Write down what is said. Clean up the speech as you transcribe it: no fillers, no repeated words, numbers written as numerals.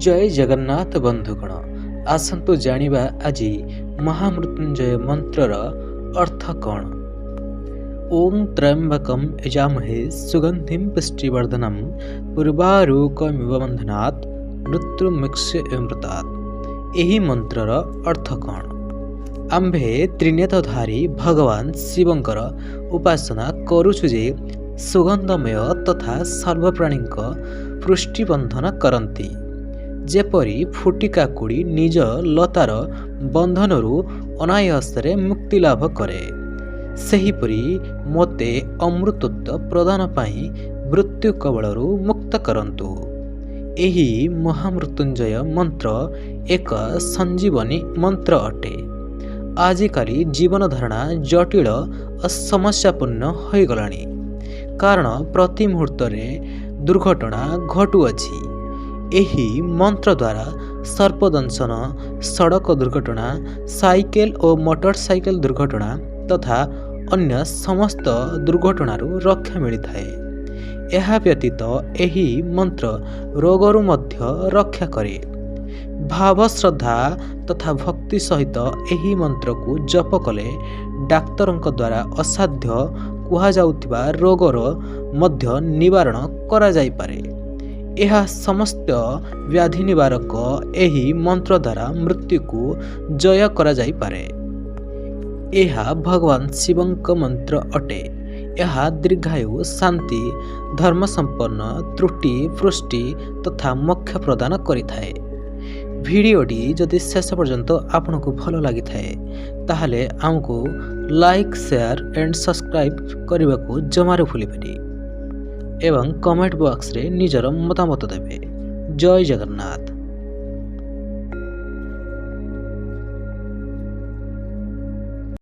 ଜୟ ଜଗନ୍ନାଥ ବନ୍ଧୁଗଣ, ଆସନ୍ତୁ ଜାଣିବା ଆଜି ମହାମୃତ୍ୟୁଞ୍ଜୟ ମନ୍ତ୍ରର ଅର୍ଥ କ'ଣ। ଓଁ ତ୍ର୍ୟମ୍ବକಂ ୟଜାମହେ ସୁଗନ୍ଧିଂ ପୁଷ୍ଟିବର୍ଦ୍ଧନಂ ଉର୍ବାରୁକମିବ ବନ୍ଧନାତ୍ ମୃତ୍ୟୁର୍ମୁକ୍ଷୀୟମାମୃତାତ୍। ଏହି ମନ୍ତ୍ରର ଅର୍ଥ କ'ଣ? ଆମ୍ଭେ ତ୍ରିନେତ୍ରଧାରୀ ଭଗବାନ ଶିବଙ୍କର ଉପାସନା କରୁଛୁ ଯେ ସୁଗନ୍ଧମୟ ତଥା ସର୍ବପ୍ରାଣୀଙ୍କ ପୁଷ୍ଟିବର୍ଦ୍ଧନ କରନ୍ତି। ଯେପରି ଫୁଟି କାକୁଡ଼ି ନିଜ ଲତାର ବନ୍ଧନରୁ ଅନାୟାସରେ ମୁକ୍ତି ଲାଭ କରେ, ସେହିପରି ମୋତେ ଅମୃତତ୍ୱ ପ୍ରଦାନ ପାଇଁ ମୃତ୍ୟୁ କବଳରୁ ମୁକ୍ତ କରନ୍ତୁ। ଏହି ମହାମୃତ୍ୟୁଞ୍ଜୟ ମନ୍ତ୍ର ଏକ ସଞ୍ଜୀବନୀ ମନ୍ତ୍ର ଅଟେ। ଆଜିକାଲି ଜୀବନଧାରଣା ଜଟିଳ ଓ ସମସ୍ୟାପୂର୍ଣ୍ଣ ହୋଇଗଲାଣି, କାରଣ ପ୍ରତି ମୁହୂର୍ତ୍ତରେ ଦୁର୍ଘଟଣା ଘଟୁଅଛି। ଏହି ମନ୍ତ୍ର ଦ୍ୱାରା ସର୍ପଦଂଶନ, ସଡ଼କ ଦୁର୍ଘଟଣା, ସାଇକେଲ ଓ ମୋଟର ସାଇକେଲ ଦୁର୍ଘଟଣା ତଥା ଅନ୍ୟ ସମସ୍ତ ଦୁର୍ଘଟଣାରୁ ରକ୍ଷା ମିଳିଥାଏ। ଏହା ବ୍ୟତୀତ ଏହି ମନ୍ତ୍ର ରୋଗରୁ ମଧ୍ୟ ରକ୍ଷା କରେ। ଭାବ, ଶ୍ରଦ୍ଧା ତଥା ଭକ୍ତି ସହିତ ଏହି ମନ୍ତ୍ରକୁ ଜପ କଲେ ଡାକ୍ତରଙ୍କ ଦ୍ୱାରା ଅସାଧ୍ୟ କୁହାଯାଉଥିବା ରୋଗର ମଧ୍ୟ ନିବାରଣ କରାଯାଇପାରେ। ଏହା ସମସ୍ତ ବ୍ୟାଧି ନିବାରକ। ଏହି ମନ୍ତ୍ର ଦ୍ୱାରା ମୃତ୍ୟୁକୁ ଜୟ କରାଯାଇପାରେ। ଏହା ଭଗବାନ ଶିବଙ୍କ ମନ୍ତ୍ର ଅଟେ। ଏହା ଦୀର୍ଘାୟୁ, ଶାନ୍ତି, ଧର୍ମସମ୍ପନ୍ନ, ତୃପ୍ତି, ପୁଷ୍ଟି ତଥା ମୋକ୍ଷ ପ୍ରଦାନ କରିଥାଏ। ଭିଡ଼ିଓଟି ଯଦି ଶେଷ ପର୍ଯ୍ୟନ୍ତ ଆପଣଙ୍କୁ ଭଲ ଲାଗିଥାଏ, ତାହେଲେ ଆମକୁ ଲାଇକ୍, ସେୟାର ଆଣ୍ଡ ସବସ୍କ୍ରାଇବ୍ କରିବାକୁ ଜମାରୁ ଭୁଲିବେନି ଏବଂ କମେଣ୍ଟ ବକ୍ସରେ ନିଜର ମତାମତ ଦେବେ। ଜୟ ଜଗନ୍ନାଥ।